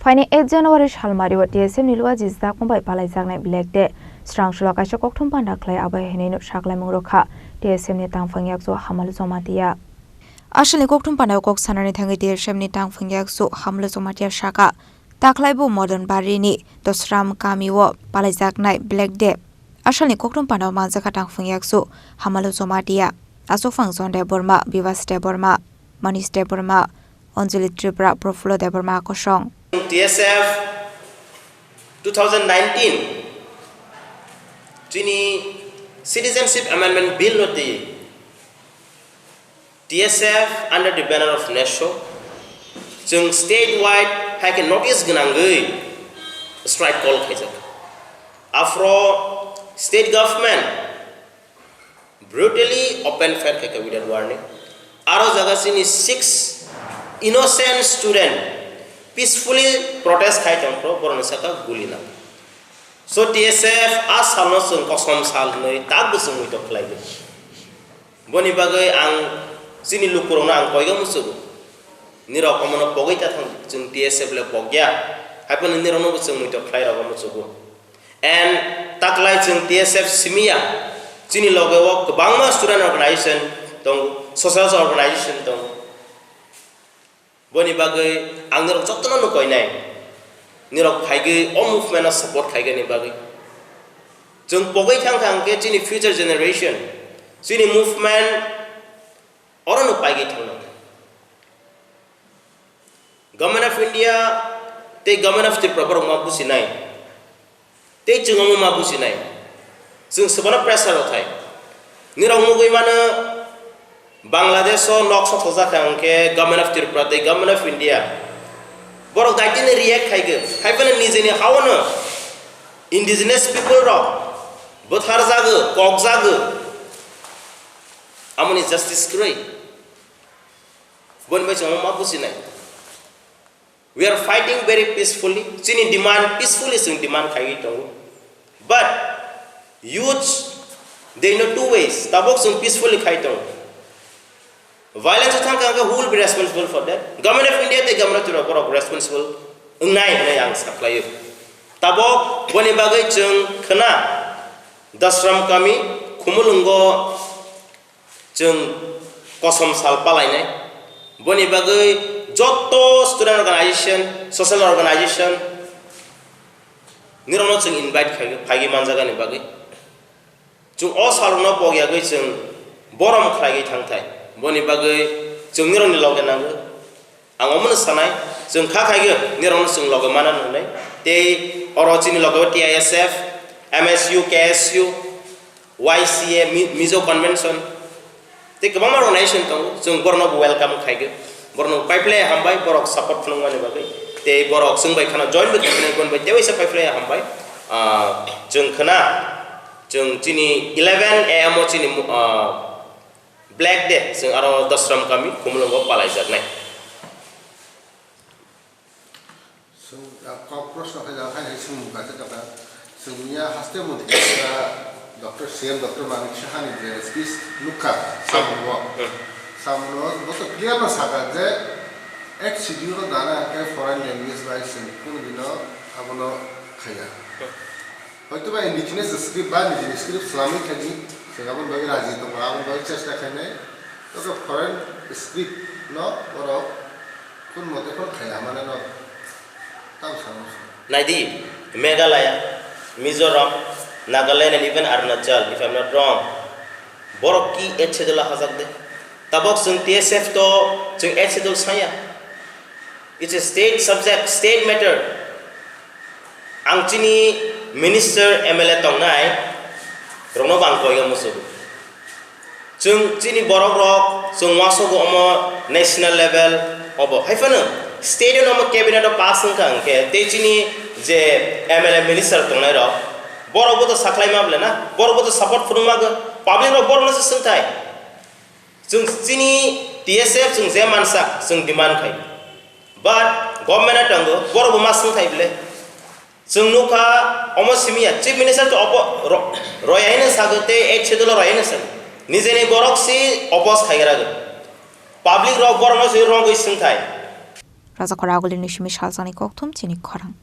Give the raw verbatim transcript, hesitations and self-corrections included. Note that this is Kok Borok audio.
Phaini eight January salmari o T S F ni luwa jijak bai palaijaknai Black Day. Srang sulo kaisa kokthum panda khlai abo hinwi no saklaimung rwkha T S F ni tangphang yakchu Hamalu Jamatia. Asalni kokthum panda o kok sanani thangwi T S F ni tangphang yakchu Hamalu Jamatia saka, takhlai bo Modon Bari ni Dosram kami o palaijaknai Black Day. Asalni kokthum panda o manjakha tangphang yakchu Hamalu Jamatia, Achukphang John Debbarma, Bibas Debbarma, Manish Debbarma, Anjali Tripura, Profulo Debbarma kosong. T S F two thousand nineteen chini Citizenship Amendment Bill no twi T S F under the banner of NESO chwng state wide hai khe notice gwnangwi strike call khaijak. Aphro state government brutally open fire khaikha without warning. Aro jaga chini six innocent student peacefully protest khai tongphro, borokni saka guli nang. So T S F a salno chwng kosom sal hwnwi takbo chwng muitok khlaigwi. Boni bagwi ang chini lukurokno ang koiga muchugo. Nirok omono pogwi ta thang, chwng T S F le pogya. Haiphano nirokno bo chwng muitok khlai rogo muchugo. And taklai chwng T S F simiya, chini loge o kwbangma student organization tongo, social organization tongo. Boni bagwi ang nirok jotono no koinai. Nirok phaigwi o movement no support khaigani bagwi. Chwng pogwi thang thang khe chini future generation, chini movement oro no paigwi thangna. Government of India tei Government of Tripura borok ma businai. Tei chwng omo ma businai. Chwng swbano pressure rw thai. Nirok nugwi mano Bangladesh o nok sok sojak kha hwnkhe Government of Tripura tei Government of India. Borok daitini react khaigwi. Haiphano nijeni haono indigenous people rok bwtharjagwi, kokjagwi. Amoni justice kwrwi. Boni bai chwng omo ma businai. We are fighting very peacefully. Chini demand peacefully chwng demand khaiwi tongo. But youths, they know two ways. Tabok chwng peacefully khai tongo. Violence o thang kha, who will be responsible for that? Government of India tei Government of Tripura borok responsible wngnai hwnwi ang saklaio. Tabok boni bagwi chwng khna Dasram kami Khumulwngo chwng kosom sal palainai. Boni bagwi joto student organization, social organization nirokno chwng invite khai, phaigwi manjakani bagwi. Chwng o salrokno pogyagwi chwng borom khlaigwi thangthai. Boni bagwi chwng nirokni loge nango. Ang omono sanai, chwng kha khaigwi nirokno chwng loge mana hwnwi. Tei oro chini loge o T I S F, M S U, K S U, Y C A, Mi-, Mizo Convention, tei kwbangma organization tongo. Chwng borokno bo welcome khaigwi, borokno bo paiphlai hambai, borok support phunukmani bagwi. Tei borok chwng bai khana join bo khainai, boni bai tewaisa paiphlai hambai. Ah, chwng khna, chwng chini eleven A M o chini, ah, Black Day, chwng aro Dasram kami Khumulwngo palaijaknai. Chwng, ah, kok proshno khaijak, hai hai swngmung kaisa kha. Chwngya haste modi kaisa Doctor C M Doctor Manik Saha ni je speech nukha, hmm, samung o. Hmm. Samung o bo to clear no sakha je Eighth Schedule no dana hwnkhe foreign language bai chwng kunu dino abono khaiya. Hmm. Hoito ba indigenous script ba nijini script swlamwi khaidi, chwng aboni bagwi raji tongo, aboni bagwi chesta khainai. Tei foreign script no borok kun mote phano khaiya mane no tamo sano. Naidi, Meghalaya, Mizoram, Nagaland and even Arunachal, if I'm not wrong, borok ki Eighth Schedule o hajak de. Tabok chwng T S F to chwng Eighth Schedule saya. It's a state subject, state matter. Ang chini minister, M L A tongnai rokno bo ang koiga muchungo. Chwng chini borok rok chwng uansukgo omo national level obo. Hai phano state no omo cabinet o pass wngkha hwnkhe tei chini je M L A minister tongnai rok borok bo to saklai ma ble na, borok bo to support phunuk ma, public rok borok no se swngthai. Chwng chini T S F chwng je mansak chwng demand khai. But government a tongo, borok bo ma swngthai ble. Chwng nukha omo simiya, Chief Minister to opo-, ro-, roya hino sago tei Eighth Schedule o roya hino sago. Nijeni borok si oppose khaigra go. Public rok borokno si rongwi swngthai. Rajakhor Agulini simi salsani kokthum chini khorang.